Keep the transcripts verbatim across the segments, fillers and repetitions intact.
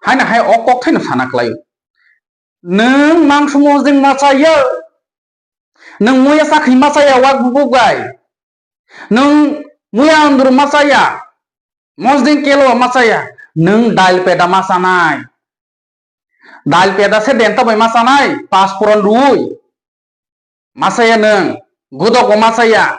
Haino hai o kok thaino sana khlaio. Nwng mangso mosdeng ma chaya, nwng muya sakhi ma chaya wak bubuk bai, nwng muya andru ma chaya, mosdeng kelo ma chaya, nwng dail peda ma chanai. Dail peda se denta bai ma chanai, pas puron rui ma chaya nwng, gudok bo ma chaya.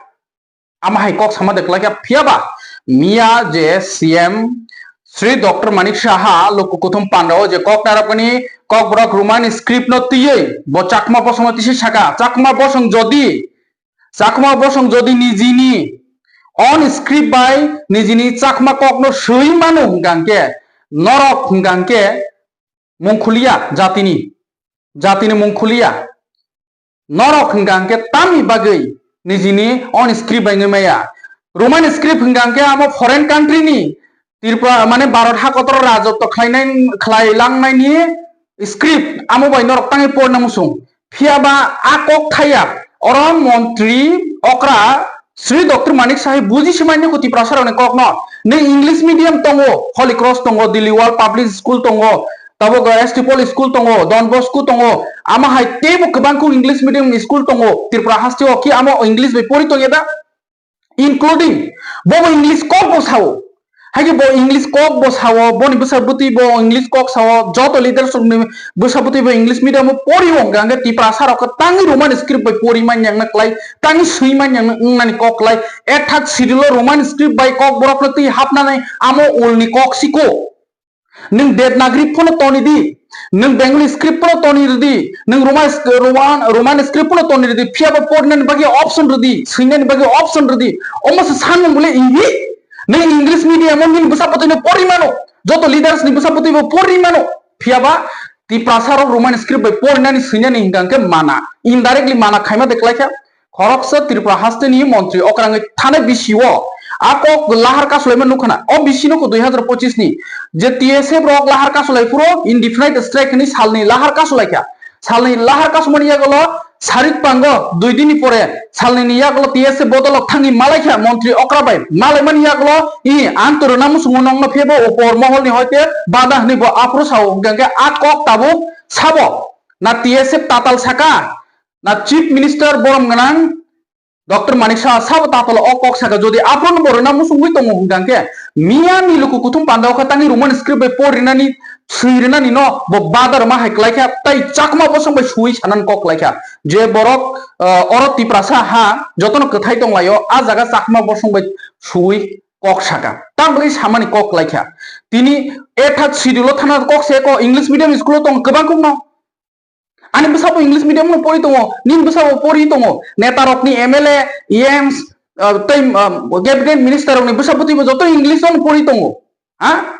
Ama hai kok sama de klaikha, phiya ba miya je C M Sri Doctor Manik Saha luku kuthum panda o je kok narapani Kokborok Roman script no twiwi bo Chakma bosong no tisi saka, Chakma bosong jodi, Chakma bosong jodi nijini own script bai nijini Chakma kok no swi mano hwnkha hwnkhe norok hwnkha hwnkhe mungkhulia jatini, jatini mungkhulia. Norok hwnkha hwnkhe tamni bagwi nijini own script bai wngwi maya. Roman script hwnkha hwnkhe amo foreign country ni Tripura, mane Bharat ha kotor rajotw khlainai, khlai langnaini script amo bai norok tangwi porna muchung. Phiya ba a kok thaya oro montri okra Sri Doctor Manik Saha buji se manya kho Tiprasa rokni kokno. Nwng English medium tongo, Holy Cross tongo, Dilli World Public School tongo, tabuk S T Paul School tongo, Don Bosco tongo, ama hai teibo kwbang kuk English medium ni school tongo Tripura haste o, ki amo English bai pori tongya da? Including bo bo English kok bo sao. Hai khe bo English kok bo sao, boni bwsa bwtwi bo English kok sao, joto leaders rokni bwsa bwtwi bo English medium o pori o hwnkha hwnkhe Tiprasa rok khe tangwi Roman script bai pori manya wngna klai, tangwi swi manya wngnani kok klai. Eight third schedule o Roman script bai Kokborok no twi hapnani amo ulni kok siko. Nwng Devanagari phano toni di, nwng Bengali script phano toni rwdi, nwng Roman, Roman, Roman script phano toni rwdi, phiya bo porinani bagwi option rwdi, swinani bagwi option rwdi. Omo se sanmung bole ihi, nwng English medium o nini bwsa bwtwi no pori mano, joto leaders ni bwsa bwtwi bo pori mano, phiya ba Tiprasa rok Roman script bai porinani swinani hwnkha hwnkhe mana, indirectly mana khaima de klaikha. Khoroksa Tripura hasteni montri okrangwi thanai bisio a kok lahar kasulaima nukha na. O bisino kho dui hazar pochisni je T S F rok lahar kasulai phuru indefinite strike hwnwi salni lahar kasulaikha. Salni lahar kasumani yagulo sarik pango dui dinni pore salnini yagulo T S F bodolok thangwi malaikha montri okra bai. Malaimani yagulo i ang to rwna muchungo nokno phebo upor moholni hoite bada hwnwi bo aphuru sao, hwnkhe a kok tabuk sabo na T S F tatal saka. Na Chief Minister borom gwnang Doctor Manik Saha sabo tatal o kok saka, jodi aphuru bo rwna muchungwi tongo hwnkha hwnkhe miya ni luku kuthum panda o kha tangwi Roman script bai por rinani, swi rinani no bo bada rwma hai klaikha, tai Chakma bosong bai sui sanani kok klaikha je borok, ah, oro Tiprasa ha jotono kwthai tonglaio, a jaga Chakma bosong bai sui kok saka, tamni bagwi samani kok klaikha. Tini eight third schedule o thana kok se ko English medium school o tong kwbang kuk no. Ani bwsabo English medium no pori tongo, nini bwsabo pori tongo. Neta rokni M L A, E Ms, ah, tei, ah, cabinet minister rokni bwsa bwtwi bo joto English no pori tongo. Ha?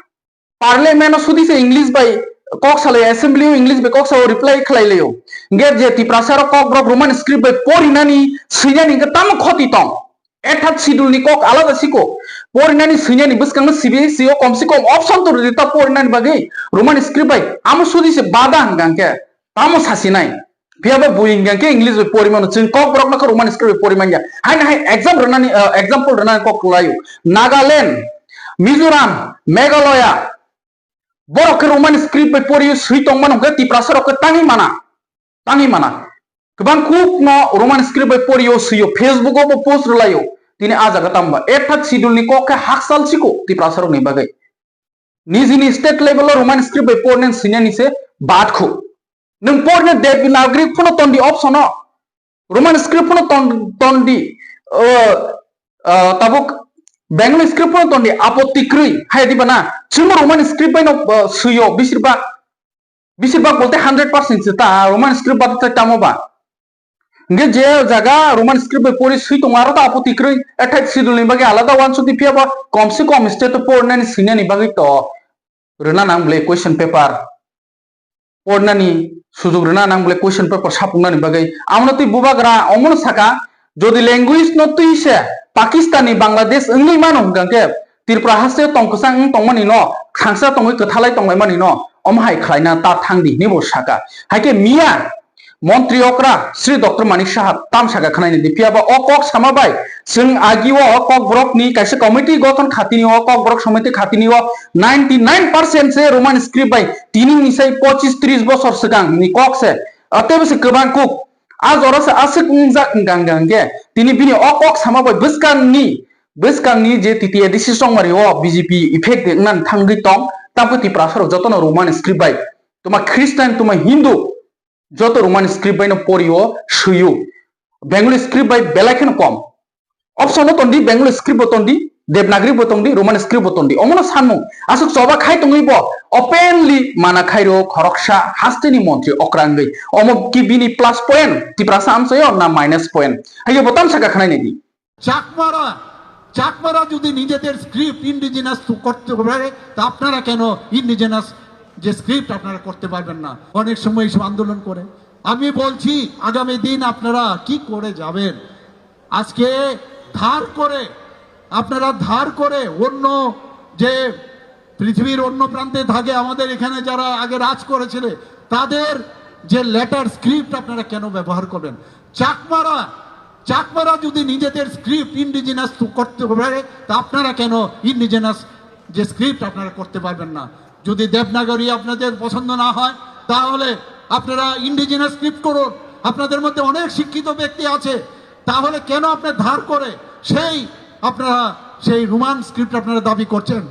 Parliament o sudi se English bai kok salai, assembly o English bai kok sao reply khlai laio. Hingke je Tiprasa rok kok rok Roman script bai porinani, swinani hingke tamo khoti tong. Eight third schedule ni kok alada siko. Porinani swinani bwskangno C B S E o komse kom option to rwdi ta porinani bagwi. Roman script bai amo sudi se bada hingka hingke tamo sasinai. Phiya ba bui hingka hingke English bai porimano, chwng kok borok no khe Roman script bai porimanya. Haino hai exam rwnani, ah, example rwnani kok kwlaio. Nagaland, Mizoram, Meghalaya, borok khe Roman script bai poriyo swi tongmano hingke Tiprasa rok khe tangwi mana. Tangwi mana. Kwbang kuk no Roman script bai poriyo, swiyo, Facebook o bo post rwlaio. Tini a jaga tamo ba eight third schedule ni kok khe hakchal siko Tiprasa rokni bagwi. Nijini state level o Roman script bai pornen swinani se bad khu. Nwng porne Devanagari phano tondi option o. Roman script phano ton-, tondi. O, o, tabuk Bengali script phano tondi. Apotti kwrwi. Hai diba na? Chwngno Roman script bai no, o, swiyo bisir bak. Bisir bak bolte hundred percent se ta, Roman script ba tai tamo ba. Hingke je jaga Roman script bai pori swi tongo, aro ta apotti kwrwi, eight third schedule ni bagwi alada uansukdi, phiya ba komse kom state o pornani swinani bagwi to rwna nang bwle question paper. Pornani sujuk rwna nang bwle question paper sapungnani bagwi. Amno twi bubagra omono saka, jodi language no twi se Pakistan ni Bangladesh wngwi mano hwnkha khe Tripura haste tong kwchang wng tongmani no, khangsa tongwi kwthalai tonglaimani no, omo hai khlaina ta thangdi hinwi bo saka. Hai khe miya Montri okra Sri Doctor Manik Saha tamsaka khwnaini di, phiya ba o kok sama bai chwng agi o Kokborok ni kaisa committee gothon khatini o, Kokborok samiti khatini o ninety nine percent se Roman script bai tini ni sai pochis tris bosor swkang ni kok se, tei bwswk kwbang kuk a jora se aswk wngjak hwnkha hwnkha hwnkhe tini bini o kok sama bai bwskang ni, bwskang ni je T T A D C chongmari o B J P effect wngnani thangwi tong, tamkhe Tiprasa rok jotono Roman script bai, tuma Christian, tuma Hindu, joto Roman script bai no pori o swi o. Bengali script bai belai kheno kom. Option no tondi, Bengali script bo tondi, Devanagari bo tondi, Roman script bo tondi. Omono sanmung aswk choba khai tongwi bo openly mana khairo khoroksa hasteni montri okra wngwi. Omo ki bini plus point Tiprasa amchaio na minus point? Hayo bo tamsaka khwnaini di. চাকমারা, চাকমারা যদি নিজেদের script indigenous করতে পারে, তা আপনারা কেন ইন্ডিজিনাস যে স্ক্রিপ্ট আপনারা করতে পারবেন না? অনেক সময় এইসব আন্দোলন করে। আমি বলছি, আগামী দিন আপনারা কি করে যাবেন? আজকে ধার করে, আপনারা ধার করে অন্য যে পৃথিবীর অন্য প্রান্তে থাকে, আমাদের এখানে যারা আগে রাজ করেছিল, তাদের যে লেটার স্ক্রিপ্ট আপনারা কেন ব্যবহার করবেন? চাকমারা, চাকমারা যদি নিজেদের স্ক্রিপ্ট ইন্ডিজিনাস করতে পারে, তা আপনারা কেন ইন্ডিজিনাস যে স্ক্রিপ্ট আপনারা করতে পারবেন না? যদি দেবনাগরী আপনাদের পছন্দ না হয়, তাহলে আপনারা ইন্ডিজিনাস স্ক্রিপ্ট করুন। আপনাদের মধ্যে অনেক শিক্ষিত ব্যক্তি আছে, তাহলে কেন আপনার ধার করে সেই আপনারা সেই রোমান স্ক্রিপ্ট আপনারা দাবি করছেন?